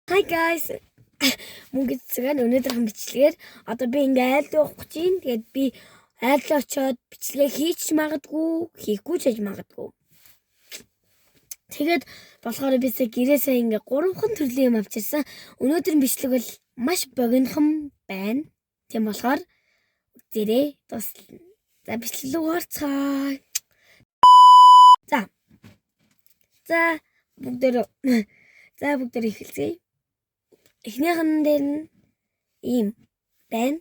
Hi guys. Мөнгө эцэг өнөөдрийн бичлэгээр одоо би ингээ айл руу явах гэж байна. Тэгээд би айл руу очиод бичлэгээ хийж магадгүй, хийхгүй ч хийж магадгүй. Тэгээд болохоор би сая гэрээсээ ингээ гурван төрлийн юм авчирсан. Өнөөдрийн бичлэг бол маш богинохон байна. Тийм болохоор үзээрэй. Тус. За бичлэг рүү орцгоё. За. За бүгдээр за бүгдээр эхэлцгээе. Эхнийхэн дээр нь ийм байна.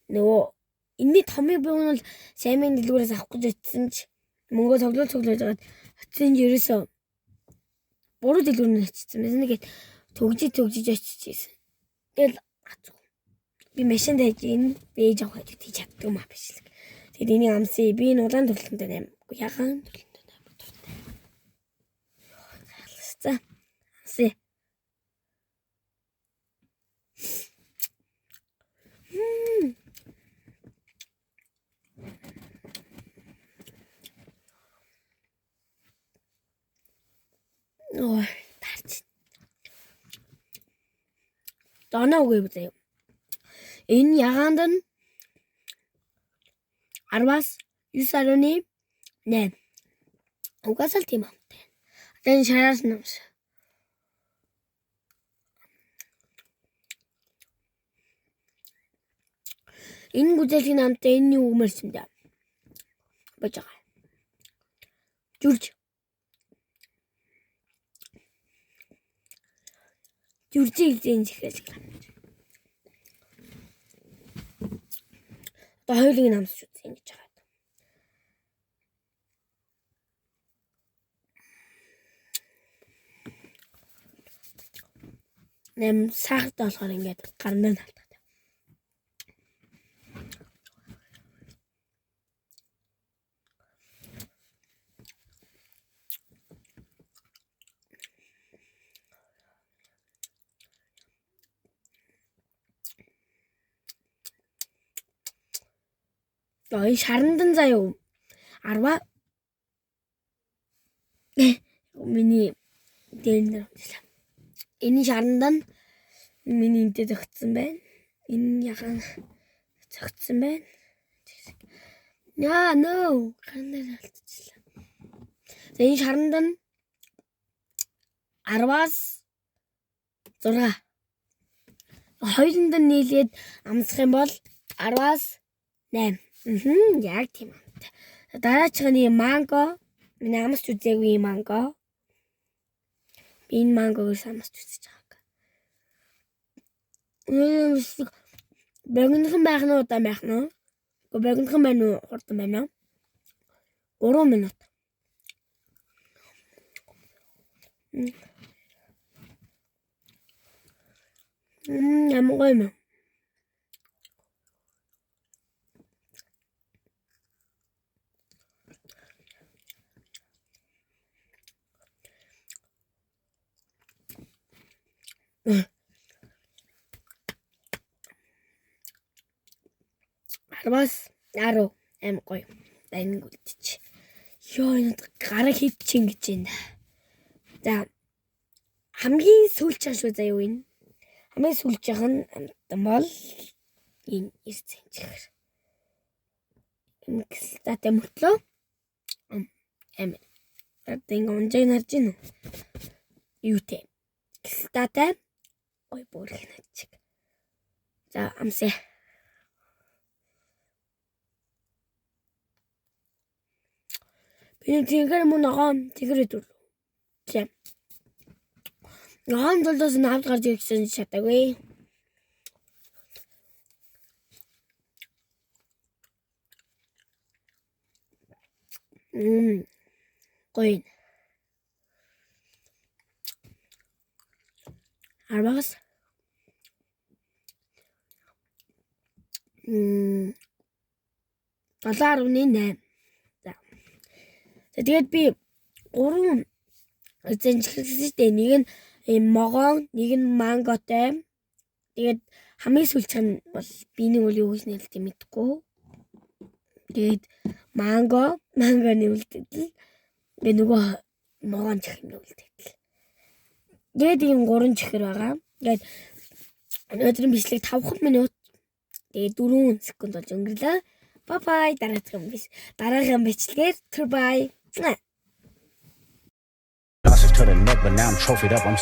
Нөгөө энэний томыг би бол Шамын дэлгүүрээс авах гэж очисон ч мөнгөө цоглуул цоглуулж байгаад очисон ч ерөөсөө буруу дэлгүүрээр очсон байсан. Тэгээд төгжиж төгжиж очиж ийсэн. Тэгэл гацгүй. Би машинд хайж энэ би ээж авах гэж тийж чаддгүй юм а бичлэг. Тэгээд энийг амсъя. Би энэ улаан төрөлтөнтэй аим. Ягаан төрөлтөнтэй амар дуртай. За амсъя. Ой, тарч. Доноо үгүй заяа. Энэ ягаанд нь 10-аас 9.8. Угаасаа л тийм амттай. Одоо энэ шараас нь амс. Энэ гүзээлгийн амттай энэ юу гэмэрсэн дээ. Бож байгаа. Зүрж. Зүржээ илзэн чихэл. Одоо хоёулыг нь амсч үзье ингэж байгаа. Нэм сахартай болохоор ингээд гарнаа налдаг. За энэ шарандан заяа 10 миний дээр нэр уншлаа. Энэ шарандан миний энтэй зөгцсөн байна. Энэ ягаан зөгцсөн байна. Яа, no. Гаран дээр алдчихлаа. За энэ шарандан 10-аас 6. Хоёуланд нь нийлээд амсах юм бол 10-аас 8. Яг тийм амттай. Дараачих нь манго. Миний амсч үзээгүй манго. Би энэ мангог амсч үзэж байгаа. Өнөөдөр богинохон байх нь удаан байх нь уу? Гэхдээ богинохон байна уу, хурдан байна уу? 3 минут. Ямар гоё юм. Арваас 10 аим гоё. За энийг үлдчих. Йоо энэ гараг хэд чинь гэж байна. За хамгийн сүүлчийн шүү заяа энэ. Хамгийн сүүлчийнх нь амтан бол энэ ирсэн чихэр. Кристалтай мөртлөө амир. Одоо ингээ унжааг нь харж гин үү? Юутэй. Кристалтай ой бүрх начиг. За амсаа. Би тэнгэр мөн ногоон тэнгэр өдөр. Тийм. Ногоон золдоос нь авд гарч ирсэн чадаагүй. Гоё. 10-аас 7.8. За. За тэгээд би 3 зэнжлэгсэн шүү дээ. Нэг нь ийм могоон, нэг нь манготой. Тэгээд хамгийн сүүлчийнх нь бол би нэг үл юу гэж нэрлэдэг мэдэхгүй. Тэгээд манго, мангоны үлдэгдэл. Тэгээ нөгөө могоон чихэм үлдэгдэл. Тэгээд ийм гурван чихэр байгаа. Тэгээд өнөөдрийн бичлэг 5 минут тэгээд 4 секунд болж өнгөрлөө. Bye bye, дараагийн биш. Дараагийн бичлэгээр түр bye. Losses to the neck, but now I'm trophied up. I'm